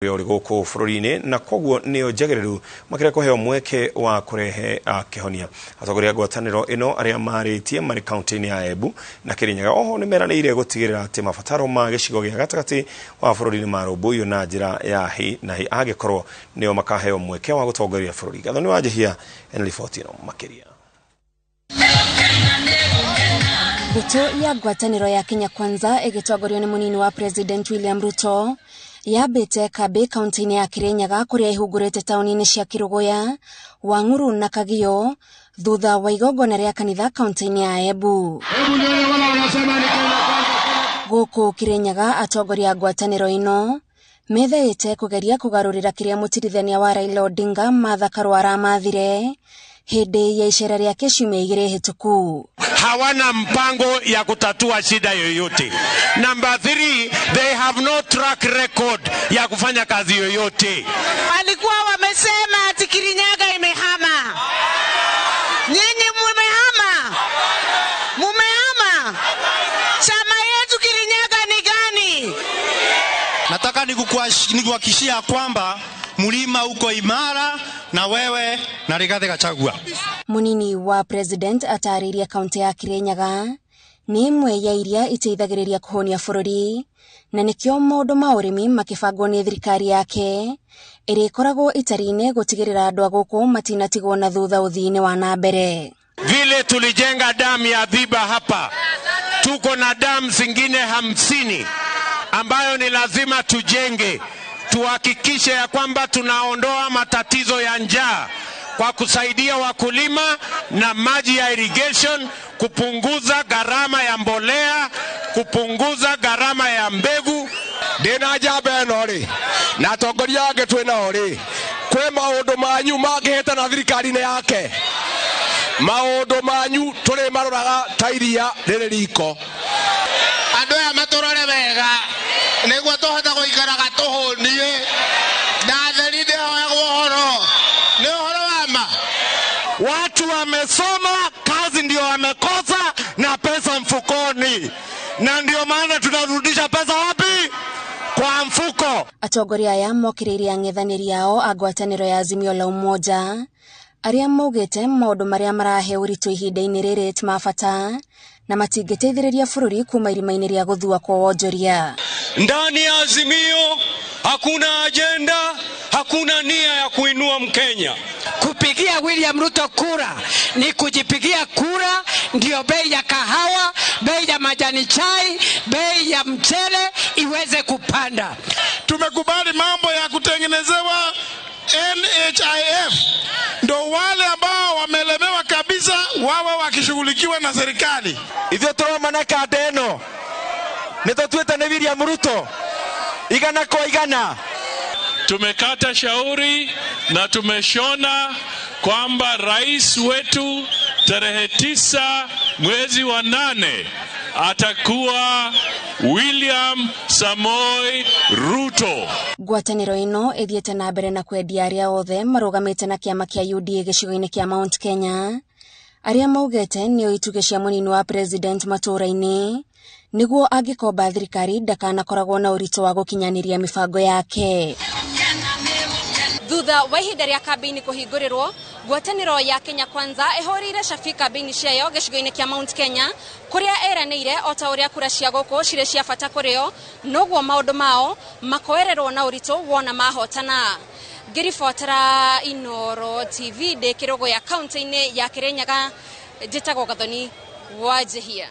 Ũrĩ gũkũ bũrũri-inĩ na koguo nĩo njagĩrĩru makĩria kũheo mweke wa kũrehe kĩhonia. Atongoria a ngwatanĩro ĩno arĩa marĩtie marĩ kaunti-inĩ ya Embu na Kirinyaga oho nĩ meranĩire gũtigĩrĩra atĩ mabataro ma gĩcigo gĩa gatagatĩ wa bũrũri nĩ marũmbũiyo na njĩra ya hi na hi angĩkorwo nĩo makaheo mweke wa gũtongoria bũrũri. Gathoni wa Njihia ena riboti ĩno makĩria. Mbũtũ ya ngwatanĩro ya Kenya Kwanza ĩgĩtongorio nĩ mũnini wa President William Ruto yambĩte kambĩ kaunti-inĩ ya Kirinyaga kũrĩa ĩhungurĩte taũni-inĩ cia Kĩrũgũya, Wang'uru na Kagio thutha wa igongona rĩa kanitha kaunti-inĩ ya Embu. Gũkũ Kirinyaga atongoria a ngwatanĩro ĩno metheete kũgeria kũgarũrĩra kĩrĩa mũtirithania wa Raila Odinga Martha Karua aramathire hĩndĩ ya icera rĩake ciumia igĩrĩ hĩtũku. Hawana mpango ya kutatua shida yoyote. Number three, they have no track record ya kufanya kazi yoyote. Walikuwa wamesema ati Kirinyaga imehama. Nyinyi mumehama, mumehama. Chama yetu Kirinyaga ni gani? Nataka nikuhakikishia kwamba mlima uko imara na wewe na Rigathi Gachagua. Munini wa President atarĩirie kaunti ya Kirinyaga nĩ ĩmwe ya iria iteithagĩrĩria kũhũnia bũrũri na nĩkĩo maũndũ ma ũrĩmi makĩbangwo nĩ thirikari yake ĩrĩkoragwo itari-inĩ gũtigĩrĩra andũ a gũkũ matinatigwo na thutha ũthii-inĩ wa na mbere. Vile tulijenga damu ya Dhiba hapa, tuko na damu zingine 50 ambayo ni lazima tujenge, tuhakikishe ya kwamba tunaondoa matatizo ya njaa kwa kusaidia wakulima na maji ya irrigation, kupunguza gharama ya mbolea, kupunguza gharama ya mbegu. Ndĩna njamba ĩno rĩ na atongoria angĩ twĩ nao rĩ kwĩ maũndũ manyu mangĩhĩtana thirikari-inĩ yake maũndũ manyu tũrĩmaroraga ta iria rĩrĩ riko. Andũ aya matũrore wega nĩguo tũhote gũikaraga tũhũniĩ na theri ndĩhoyagwo ũhoro nĩ ũhoro wa ma. Watu wamesoma, kazi ndio wamekosa na pesa mfukoni, na ndio maana tunarudisha pesa wapi? Kwa mfuko. Atongoria aya mokĩrĩire ang'ethanĩri ao a ngwatanĩro ya Azimio la Umoja arĩa maugĩte maũndũ marĩa marahe ũritũ ihinda-inĩ rĩrĩ ti ma bata na matingĩteithĩrĩria bũrũri kuma irima-inĩ rĩa gũthua kwa wonjoria. Ndani ya Azimio hakuna ajenda, hakuna nia ya kuinua Mkenya. Kupigia William Ruto kura ni kujipigia kura, ndio bei ya kahawa, bei ya majani chai, bei ya mchele iweze kupanda. Tumekubali mambo ya kutengenezewa NHIF, ndo wale ambao wamelemewa kabisa wawe wakishughulikiwa na serikali. Ithuĩ tũroma na kanda ĩno nĩ tũtuĩte nĩ William Ruto igana kwa igana. Tumekata shauri na tumeshona kwamba rais wetu tarehe 9 mwezi wa 8 atakuwa William Samoei Ruto. Ngwatanĩro ĩno ĩthiĩte na mbere na kwendia arĩa othe marũgamĩte na kĩama kĩa UDA gĩcigo-inĩ kĩa Mount Kenya arĩa maugĩte nĩo itugĩ cia mũnini wa President matũũra-inĩ nĩguo angĩkomba thirikari ndakanakoragwo na ũritũ wa gũkinyanĩria mĩbango yake. Thutha wa ihinda rĩa kambĩini kũhingũrĩrwo, ngwatanĩro ya Kenya Kwanza ĩhũrĩire cabi kambĩini ciayo gĩcigo-inĩ kĩa Mount Kenya kũrĩa ĩranĩire o ta ũrĩa kura cia gũkũ cirĩ cia bata kũrĩ o noguo maũndũ mao makoererwo na ũritũ wona mahotana. Ngĩribotera Inooro TV ndĩ Kĩrũgũya kaunti-inĩ ya Kirinyaga, njĩtagwo Gathoni wa Njihia.